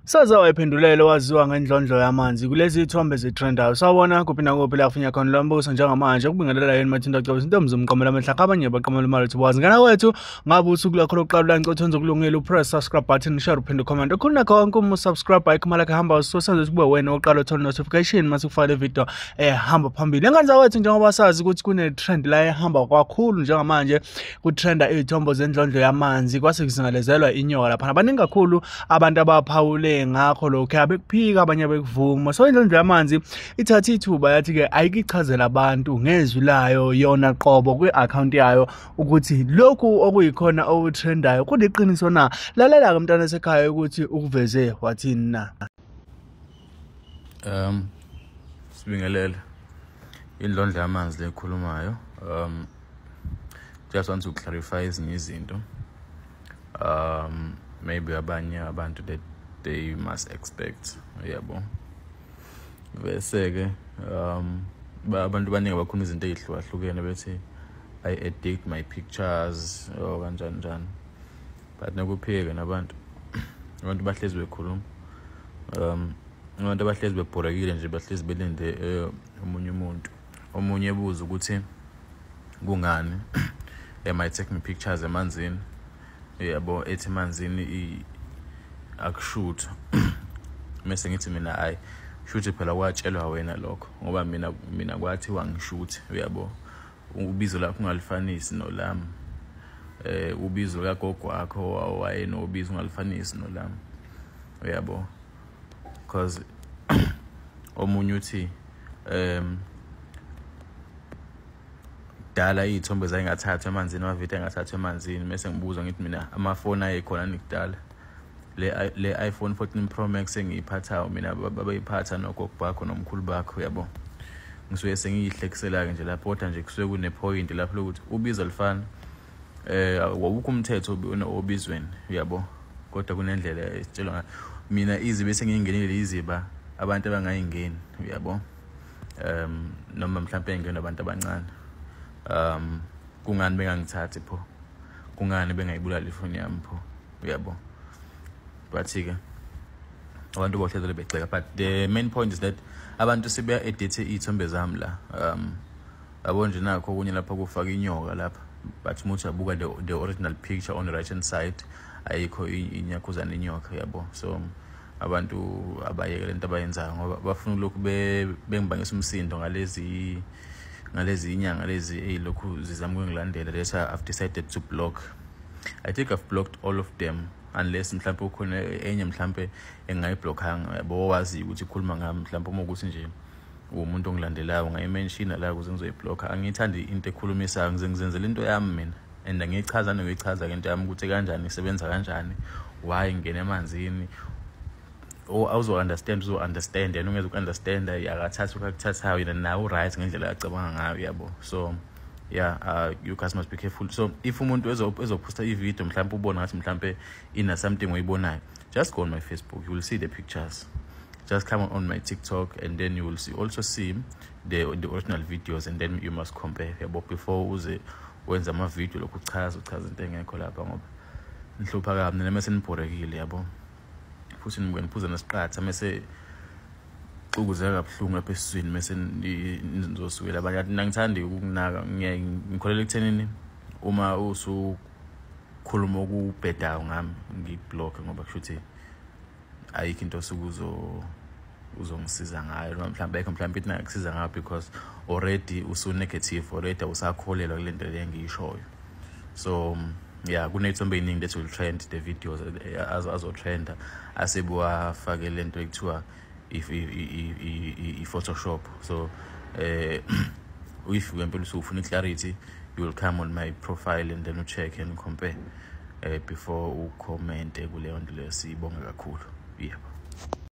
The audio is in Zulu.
Saze wayiphendulela owaziwa ngendlondlo yamanzi kulezi zithombe zitrendayo. Sawubona kuphi nakuphi la kufunya khona lo mbuso njengamanje ukubingelela yini Mathinta Cebisa intombi zomqomela amehla abanye baqomela imali uthi wazi ngana wethu ngabe usuku lwakho lokuqala lancotho kulungile upress subscribe button, share, uphinde comment. Okhuluna konke uma subscribe ayikho imali yakhe hamba ususenze kube wena oqala uthola notification mase kufaka le video ehamba phambili. Enganza wethu njengoba sazi ukuthi kune trend la ehamba kakhulu njengamanje kutrenda izithombe zendlondlo yamanzi kwase kuzingalezelwa inyoka lapha. Baningi kakhulu abantu abaphawule ngakho lokho abekuphika abanye bekuvuma. So indlondlo yamanzi ithatha ithuba yathi ke ayikichazela abantu ngezwi layo yona qobo kwi-account yayo ukuthi lokhu okuyikhona okutrendayo kuliqiniso na. Lalela ke mntana sekhaya ukuthi ukuveze wathini na. Sibingelele indlondlo yamanzi lekhulumayo. Just want to clarify ezinye izinto. Maybe abanye abantu that they must expect, yabo. Bese ke abantu baningi bakhuluma izinto ezihlukahlukene bethi I edit my pictures or kanjani njani, but nakuphike nabantu abantu bahlezi bekhuluma, abantu abahlezi bebhorekile nje, bahlezi belinde omunye umuntu. Omunye ebuza ukuthi kungani am I taking pictures emanzini, yabo, ethi emanzini akushoot. Mase ngithi mina hayi shoot phela kwatshelwa wena lokho, ngoba mina kwathiwa ngishoot, uyabo. Ubizo lakho ungalifanisi nolami, ubizo kagogo wakho wayenobizo ungalifanisi nolami, uyabo. Because omunye uthi kudala iy'thombe zayingathathwa emanzini, amavidiyo ayingathathwa emanzini. Mese ngibuza ngithi mina amafoni ayekhona nikudala, le iPhone 14 Pro Max engiyiphathayo mina babayiphatha nogogo bakho nomkhulu bakho, uyabo. Ngisuke sengiyihlekisela-ke nje lapho, kodwa nje kusuke kune-point lapho lokuthi ubizo lifana, wawukho umthetho obizweni, uyabo, kodwa kunendlela esitshelwa ngayo. Mina izibe sengiyingenile iziba abantu abangayingeni, uyabo, noma mhlawumbe engena abantu abancane. Kungani bengangithathi pho, kungani bengayibulali ifoni yami pho, uyabo. But-ke abantu bohlezi begxeka, but the main point is that abantu sebeya-edithe iy'thombe zami la. Yabo nje nakho okunye lapha kufaka inyoka lapha, but uma uthi uyabuka the original picture on the right hand side ayikho inyakhuzana inyoka, yabo. So abantu abayeke lento abayenzayo ngoba bafuna lokhu bengibangisa umsindo ngalezi inyanga lezi ey'lokhu zizama ukungilandela. That's why I've decided to block. I think I've blocked all of them unless mhlawumbe ukhona enye mhlawumbe engingayiblockanga, yabo, owaziyo ukuthi ikhuluma ngami. Mhlawumbe uma ukuthi nje umuntu ongilandelayo ungayimentiona la ukuze ngizoyiblocka. Angiyithandi into ekhulumisayo, ngize ngizenzele into yami mina and angiyichaza nokuyichaza-ke into yami ukuthi kanjani isebenza kanjani, why ngingena emanzini. Awuzo-understand, uzo-understand yena, ungeze uku-understand akathathi okakuthathayo yena, nawe u-right ngendlela acabanga ngayo, yabo. So yeah, you guys must be careful. So if umuntu ezophosta i-video mhlawumbe ubona ngathi mhlawumbe ina something oyibonayo, just go on my Facebook, you will see the pictures. Just come on my TikTok and then you will see also see the original videos, and then you must compare, yabo, before uze wenza ama-video lokhu uchaza into engekho lapha, ngoba nihlupha kabi nina mese nibhorekile, yabo. Futhi niphuza nesiqatha mese xukuzeka kabuhlungu lapha esiswini, mese nizosukela abanye. Angithandi ukunaka, ngikholelwa ekuthenini uma usukhuluma okubhedayo ngami ngikubhlokhe, ngoba kusho ukuthi ayikho into osuke uzongisiza ngayo, noma mhlawumbe ayikho mhlawumbe into engakusiza ngayo, because already usu-negative, already awusakholelwa kule nto le engiyishoyo. So yeah, kuney'thombe ey'ningi that will trend, the videos azotrenda asebuwafake le nto ekuthiwa i-Photoshop. So if ngempela usufuna i-clarity, you will come on my profile and then check and compare before ucommente kuleyo nto leyo. Siyibonga kakhulu, yebo.